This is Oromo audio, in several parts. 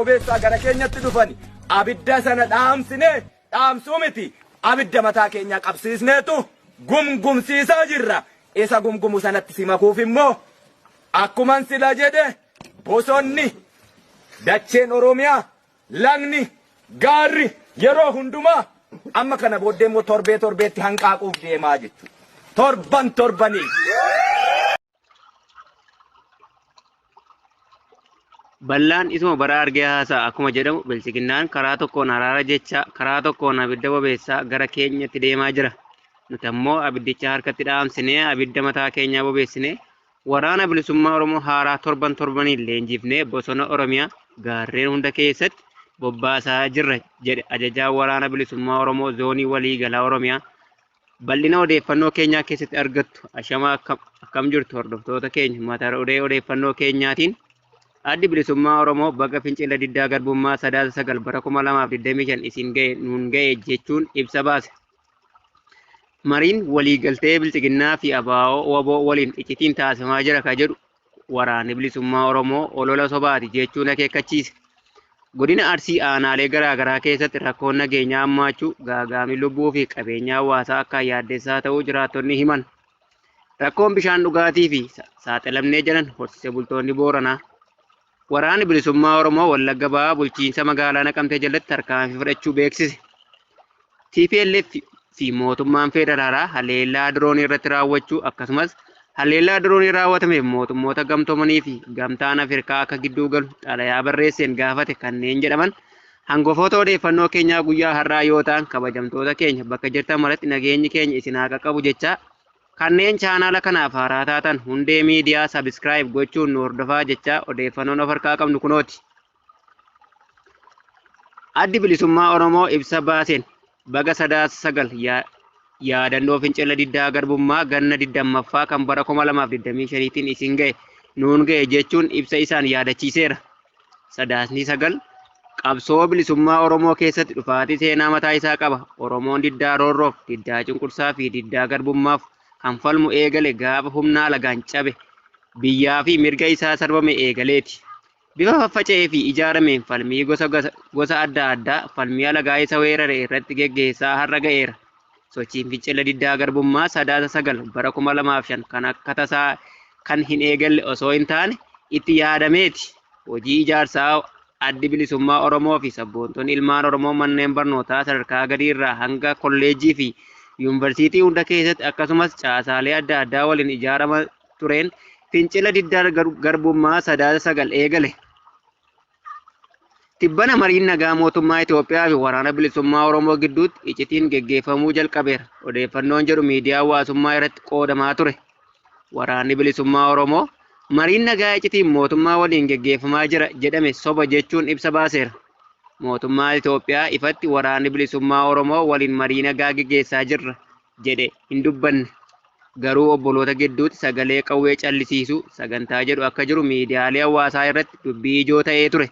bobeessaa gara keenyatti dhufani. Abidda sana dhaamsinee dhaamsuu miti abidda mataa keenyaa qabsiisneetu gumgumsiisaa jirra. Isa gumgumu sanatti si makuuf immoo akkuman sila jedhe bosonni dacheen Oromiyaa lagni gaarri yeroo hundumaa amma kana booddee immoo torbee torbeetti hanqaaquuf deemaa jechuudha. Torban torbanii. Ballaan isuma bara argee haasa'a akkuma jedhamu bilchiginnaan karaa tokkoon araara jecha karaa tokkoon abidda bobeessaa gara keenyatti deemaa jira. Nuti ammoo abiddicha harkatti dhaamsinee abidda mataa keenyaa bobeessinee waraana bilisummaa Oromoo haaraa torban torbaniin leenjifnee bosona Oromiyaa gaarreen hunda keessatti bobbaasaa jirra jedhe ajajaan waraana bilisummaa Oromoo zoonii waliigalaa Oromiyaa. Bal'ina odeeffannoo keenyaa keessatti argattu ashama akkam jirtu hordoftoota keenya mata duree odeeffannoo keenyaatiin addi bilisummaa Oromoo baga fincila diddaa garbummaa sadaasa 9 bara 2025 isin ga'e nuun ga'e jechuun ibsa baase. Mariin waliigaltee bilxiginnaa fi ABO WBO waliin iccitiin taasifamaa jira ka jedhu waraanni bilisummaa Oromoo olola sobaati jechuun akeekkachiise. Godina Arsii aanaalee garaa garaa keessatti rakkoon nageenyaa hammaachuu, gaaga'amni lubbuu fi qabeenya hawaasaa akkaan yaaddessaa ta'uu jiraattonni himan. Rakkoon bishaan dhugaatii fi saaxilamnee jedhan horsiise bultoonni Booranaa. Waraanni Bilisummaa Oromoo Wallagga Bahaa bulchiinsa magaalaa Naqamtee jalatti tarkaanfii fudhachuu beeksise. TPLF fi mootummaan federaalaa haleellaa diroonii irratti raawwachuu akkasumas haleellaa diroonii raawwatameef mootummoota gamtoomanii fi gamtaan Afrikaa akka gidduu galu xalayaa barreesseen gaafate kanneen jedhaman hangafoota odeeffannoo keenyaa guyyaa har'aa yoo ta'an kabajamtoota keenya bakka jirtan maratti nageenyi keenya isin haa qaqqabu jechaa kanneen chaanaala kanaaf haaraa taatan hundee miidiyaa sabiskiraayib gochuun nu hordofaa jechaa odeeffannoon of harkaa qabnu kunooti. Addi Bilisummaa Oromoo ibsa baaseen baga sadaasa 9 yaadannoo fincila diddaa garbummaa ganna 20ffaa kan bara 2025tiin isin ga'e nuun ga'e jechuun ibsa isaan yaadachiiseera. Sadaasni 9 qabsoo bilisummaa Oromoo keessatti dhufaatii seenaa mataa isaa qaba. Oromoon diddaa roorroof, diddaa cunqursaa fi diddaa garbummaaf kan falmu eegale gaafa humna alagaan cabe biyyaa fi mirga isaa sarbame eegaleeti. Bifa faffaca'ee fi ijaarameen falmii gosa gosa adda addaa falmii alagaa isa weerare irratti geggeessaa har'a ga'eera. Sochiin fincila diddaa garbummaa sadaasa 9 bara 2005 kan akka tasaa kan hin eegalle osoo hin taane itti yaadameeti. Hojii ijaarsaa addi bilisummaa Oromoo fi sabboontonni ilmaan Oromoo manneen barnootaa sadarkaa gadii irraa hanga kolleejjii fi yuunivarsiitii hunda keessatti akkasumas caasaalee adda addaa waliin ijaarama tureen fincila diddaa garbummaa sadaasa 9 eegale. Tibbana mariin nagaa mootummaa Itoophiyaa fi waraana bilisummaa Oromoo gidduutti iccitiin geggeeffamuu jalqabeera. Odeeffannoon jedhu miidiyaa hawaasummaa irratti qoodamaa ture. Waraanni bilisummaa Oromoo mariin nagaa iccitiin mootummaa waliin geggeeffamaa jira jedhame soba jechuun ibsa baaseera. Mootummaa Itoophiyaa ifatti waraanni bilisummaa Oromoo waliin marii nagaa geggeessaa jirra jedhe hin dubbanne. Garuu obboloota gidduutti sagalee qawwee callisiisuu sagantaa jedhu akka jiru miidiyaalee hawaasaa irratti dubbii ijoo ta'ee ture.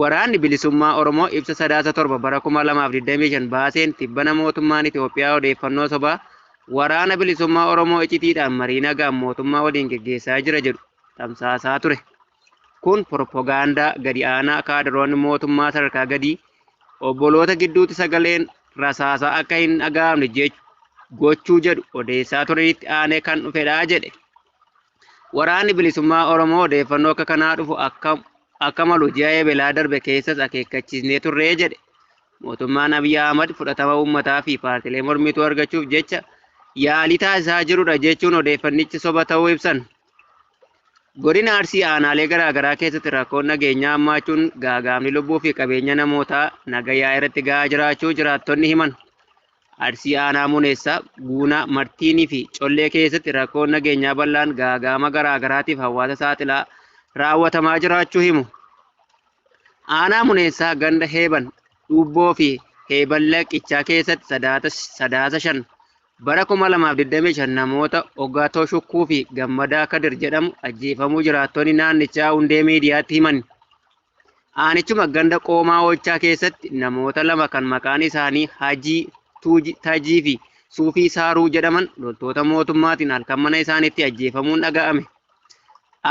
Waraanni Bilisummaa Oromoo ibsa sadaasa 7 bara 2025 baaseen tibbana mootummaan Itoophiyaa odeeffannoo sobaa waraana bilisummaa Oromoo icitiidhaan marii nagaan mootummaa waliin geggeessaa jira jedhu tamsaasaa ture. Kun propagaandaa gadi aanaa kaadiroonni mootummaa sadarkaa gadii obboloota gidduutti sagaleen rasaasaa akka hin dhaga'amne gochuu jedhu odeessaa turanitti aanee kan dhufedha jedhe. Waraanni bilisummaa Oromoo odeeffannoo akka kanaa dhufu akka malu ji'a Ebelaa darbe keessas akeekkachiisnee turree jedhe. Mootummaan Abiy Ahmad fudhatama uummataa fi paartilee mormituu argachuuf jecha yaalii taasisaa jirudha jechuun odeeffannichi soba ta'uu ibsan. Godina Arsii aanaalee garaa garaa keessatti rakkoon nageenyaa hammaachuun gaaga'amni lubbuu fi qabeenya namootaa nagayaa irratti ga'aa jiraachuu jiraattonni himan. Arsii aanaa Muneessaa, Guunaa, Martiinii fi Collee keessatti rakkoon nageenyaa bal'aan gaaga'ama garaa garaatiif hawaasa saaxilaa raawwatamaa jiraachuu himu. Aanaa Muneessaa ganda Heeban, Dhuubboo fi Heeban Laqichaa keessatti sadaasa 5 bara 2025 namoota Ogatoo Shukkuu fi Gammadaa Kadir jedhamu ajjeefamuu jiraattonni naannichaa hundee miidiyaatti himan. Aanichuma ganda Qoomaa Oolchaa keessatti namoota lama kan maqaan isaanii Hajii Tajii fi Suufii Saaruu jedhaman loltoota mootummaatiin halkan mana isaaniitti ajjeefamuun dhaga'ame.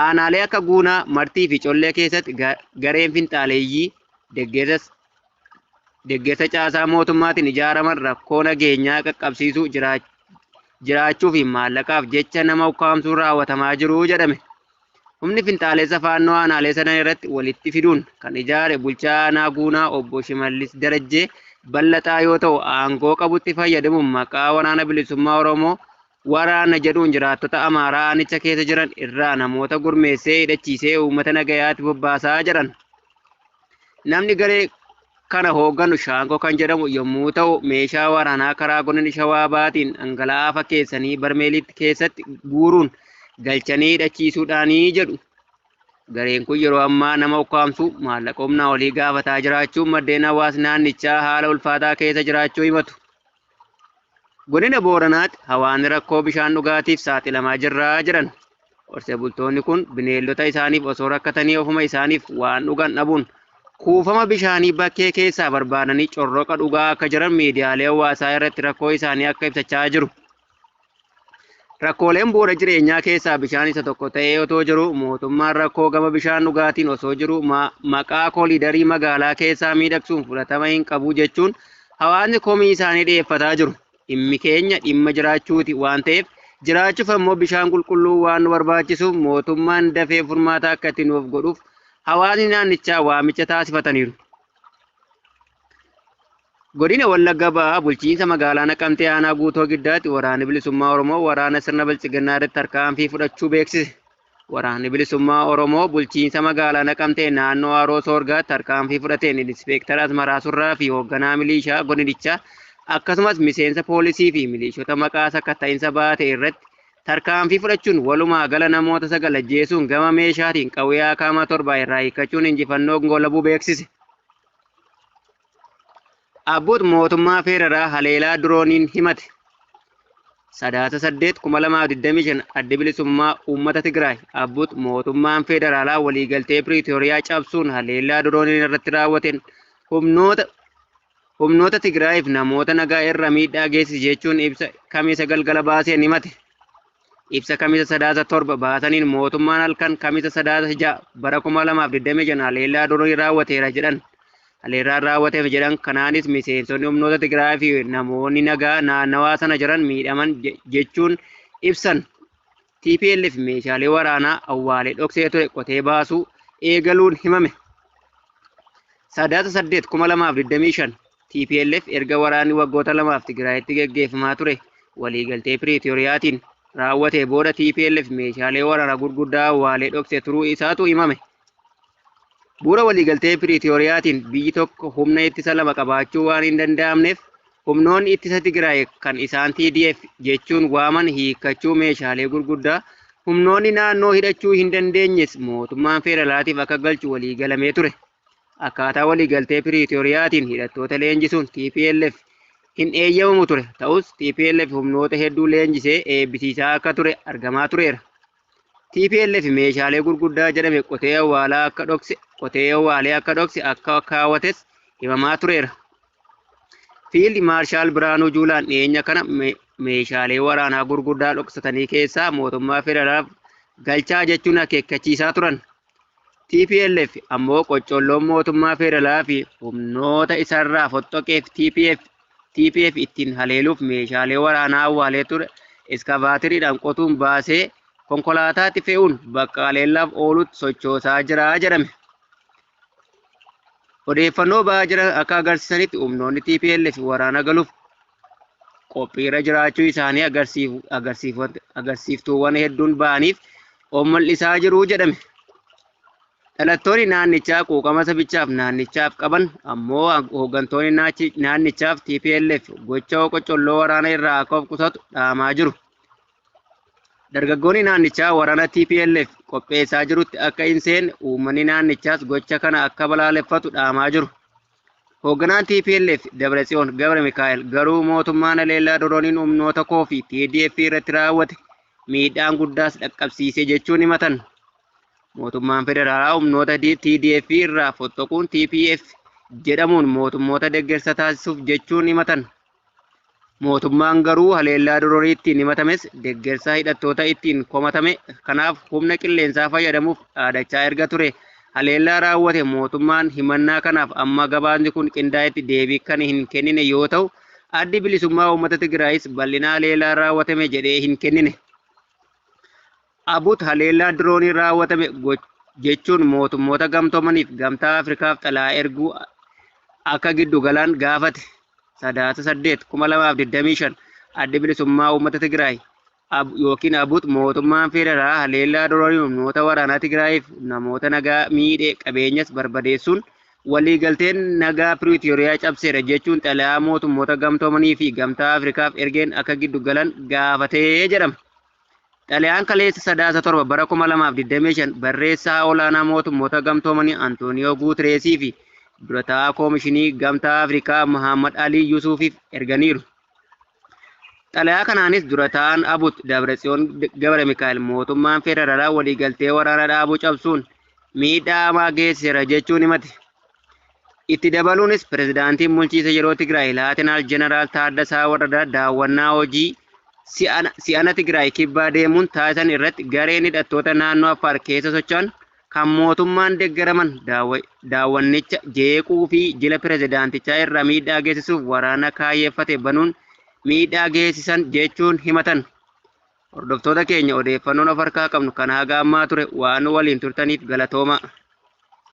Aanaalee akka Guunaa, Martii fi Collee keessatti gareen finxaaleeyyii deeggarsa caasaa mootummaatiin ijaaraman rakkoo nageenyaa qaqqabsiisuu jiraachuu fi maallaqaaf jecha nama ukkaamsuun raawwatamaa jiru jedhame. Humni finxaalessa Faannoo aanaalee sadan irratti walitti fiduun kan ijaare bulchaa aanaa Guunaa obbo Shimallis Darajjee Ballaxaa yoo ta'u, aangoo qabutti fayyadamuun maqaa Waraana Bilisummaa Oromoo waraana jedhuun jiraattota Amaaraa aanicha keessa jiran irraa namoota gurmeessee hidhachiisee uummata nagayaatti bobbaasaa jedhan. Namni garee kana hoogganu Shaankoo kan jedhamu yommuu ta'u, meeshaa waraanaa karaa godina Shawaa Bahaatiin dhangala'aa fakkeessanii barmeelitti keessatti guuruun galchanii hidhachiisuudhaanii jedhu. Gareen kun yeroo ammaa nama ukkaamsuu, maallaqa humnaa olii gaafataa jiraachuun maddeen hawaasa naannichaa haala ulfaataa keessa jiraachuu himatu. Godina Booranaatti hawaasni rakkoo bishaan dhugaatiif saaxilamaa jirraa jedhan. Horsee bultoonni kun bineeldota isaaniif osoo rakkatanii ofuma isaaniif waan dhugan dhabuun kuufama bishaanii bakkee keessaa barbaadanii corroqa dhugaa akka jiran miidiyaalee hawaasaa irratti rakkoo isaanii akka ibsachaa jiru. Rakkooleen bu'uura jireenyaa keessaa bishaan isa tokko ta'ee otoo jiru, mootummaan rakkoo gama bishaan dhugaatiin osoo jiru maqaa kooliidarii magaalaa keessaa miidhagsuun fudhatama hin qabu jechuun hawaasni komii isaanii dhiyeeffataa jiru. Dhimmi keenya dhimma jiraachuuti waan ta'eef, jiraachuuf ammoo bishaan qulqulluu waan nu barbaachisuuf mootummaan dafee furmaata akka itti nuuf godhuuf hawaasni naannichaa waamicha taasifataniiru. Godina Wallagga Bahaa bulchiinsa magaalaa Naqamtee aanaa Guutoo Giddaatti Waraanni Bilisummaa Oromoo waraana sirna Biltsiginnaa irratti tarkaanfii fudhachuu beeksise. Waraanni Bilisummaa Oromoo bulchiinsa magaalaa Naqamtee naannoo Haroo Soorgaatti tarkaanfii fudhateen Inispeektar Asmaraa Surraa fi hoogganaa milishaa godinichaa, akkasumas miseensa poolisii fi milishoota maqaa sakatta'iinsa baate irratti tarkaanfii fudhachuun walumaa gala namoota 9 ajjeesuun gama meeshaatiin qawwee akaama 7 irraa hiikkachuun injifannoo golabuu beeksise. Abboot mootummaa Feeraraa haleelaa dirooniin himate. Sadaasa 8, 2025 Addi Bilisummaa Uummata Tigraay Abboot mootummaan Federaalaa waliigaltee Piriitooriyaa cabsuun haleellaa dirooniin irratti raawwateen humnoota Tigraayiif namoota nagaa irra miidhaa geessise jechuun ibsa Kamisa galgala baaseen himate. Ibsa Kamisa Sadaasa 7 baasaniin mootummaan halkan Kamisa Sadaasa 6 bara 2025 haleellaa diroonii raawwateera jedhan. Haleellaan raawwateef jedhan kanaanis miseensonni humnoota Tigraay fi namoonni nagaa naannawaa sana jiran miidhaman jechuun ibsan. TPLF meeshaalee waraanaa awwaalee dhoksee ture qotee baasuu eegaluun himame. Sadaasa 8, 2025 TPLF erga waraanni waggoota lamaaf Tigraayitti geggeeffamaa ture waliigaltee Piriitooriyaatiin raawwatee booda TPLF meeshaalee waraanaa gurguddaa awwaalee dhokse turuu isaatu himame. Bu'uura waliigaltee Piriitooriyaatiin biyyi tokko humna ittisa lama qabaachuu waan hin danda'amneef, humnoonni ittisa Tigraay kan isaan TDF jechuun waaman hiikkachuu, meeshaalee gurguddaa humnoonni naannoo hidhachuu hin dandeenyes mootummaan federaalaatiif akka galchu waliigalamee ture. Akkaataa waliigaltee Piriitooriyaatiin hidhattoota leenjisuun TPLF hin eeyyamamu ture. Ta'us TPLF humnoota hedduu leenjisee eebbisiisaa akka ture argamaa tureera. TPLF meeshaalee gurguddaa jedhame qotee awwaalaa akka dhokse, qotee awwaalee akka dhokse akka kaawwates himamaa tureera. Fiild Maarshaal Biraanuu Juulaan dhiyeenya kana meeshaalee waraanaa gurguddaa dhoksatanii keessaa mootummaa federaalaaf galchaa jechuun akeekkachiisaa turan. TPLF ammoo qoccolloon mootummaa federaalaa fi humnoota isarraa fottoqeef TPF ittiin haleeluuf meeshaalee waraanaa awwaalee ture iskaavaatiriidhaan qotuun baasee konkolaataatti fe'uun bakka haleellaaf oolutti sochoosaa jira jedhame. Odeeffannoo ba'aa jiran akka agarsiisanitti humnoonni TPLF waraana galuuf qophiirra jiraachuu isaanii agarsiiftuuwwan hedduun ba'aniif of mul'isaa jiru jedhame. Dhalattoonni naannichaa quuqama sabichaaf naannichaaf qaban ammoo hooggantoonni naannichaaf TPLF gocha qocolloo waraana irraa akka of qusatu dhaamaa jiru. Dargaggoonni naannichaa waraana TPLF qopheessaa jirutti akka hin seenne, uummanni naannichaas gocha kana akka balaaleffatu dhaamaa jiru. Hoogganaan TPLF Dabratsiyoon Gabra Mikaa'el garuu mootummaan haleellaa dirooniin humnoota koo fi TDF irratti raawwate miidhaan guddaas dhaqqabsiise jechuun himatan. Mootummaan federaalaa humnoota TDF irraa fottoquun TPF jedhamuun mootummoota deeggarsa taasisuuf jechuun himatan. Mootummaan garuu haleellaa diroonii ittiin himatames deeggarsa hidhattoota ittiin komatame kanaaf humna qilleensaa fayyadamuuf dhaadachaa erga ture haleellaa raawwate. Mootummaan himannaa kanaaf amma gabaasni kun qindaa'etti deebii kan hin kennine yoo ta'u, Addi Bilisummaa Uummata Tigraayis bal'ina haleellaa raawwatame jedhee hin kennine. Abut haleellaa diroonii raawwatame jechuun mootummoota gamtoomaniif Gamtaa Afrikaaf xalayaa erguu akka giddu galaan gaafate. Sadaasa 8, 2025 Addi Bilisummaa Uummata Tigraay yookiin Abut mootummaan federaalaa haleellaa diroonii humnoota waraanaa Tigraayiif namoota nagaa miidhee qabeenyas barbadeessuun waliigalteen nagaa Piriitooriyaa cabseera jechuun xalayaa mootummoota gamtoomanii fi Gamtaa Afrikaaf ergeen akka giddu galan gaafatee jedhama. Xalayaan kaleessa Sadaasa 7 bara 2025 barreessaa olaanaa mootummoota gamtoomanii Antooniyoo Guutereesii fi dura taa'aa Koomishinii Gamtaa Afrikaa Muhammad Alii Yusuufiif erganiiru. Xalayaa kanaanis dura taa'aan Abut Dabratsiyoon Gabra Mikaa'el mootummaan federaalaa waliigaltee waraana dhaabuu cabsuun miidhaa hamaa geessiseera jechuun himate. Itti dabaluunis pirezidaantiin bulchiinsa yeroo Tigraay Laatenaal Jeneraal Taaddasaa Warradaa daawwannaa hojii si'ana Tigraay kibbaa deemuun taasisan irratti gareen hidhattoota naannoo Affaar keessa socho'an kan mootummaan deeggaraman daawwannicha jeequu fi jila pirezidaantichaa irraa miidhaa geessisuuf waraana kaayyeeffate banuun miidhaa geessisan jechuun himatan. Hordoftoota keenya, odeeffannoon of harkaa qabnu kan haga ammaa ture. Waan waliin turtaniif galatooma.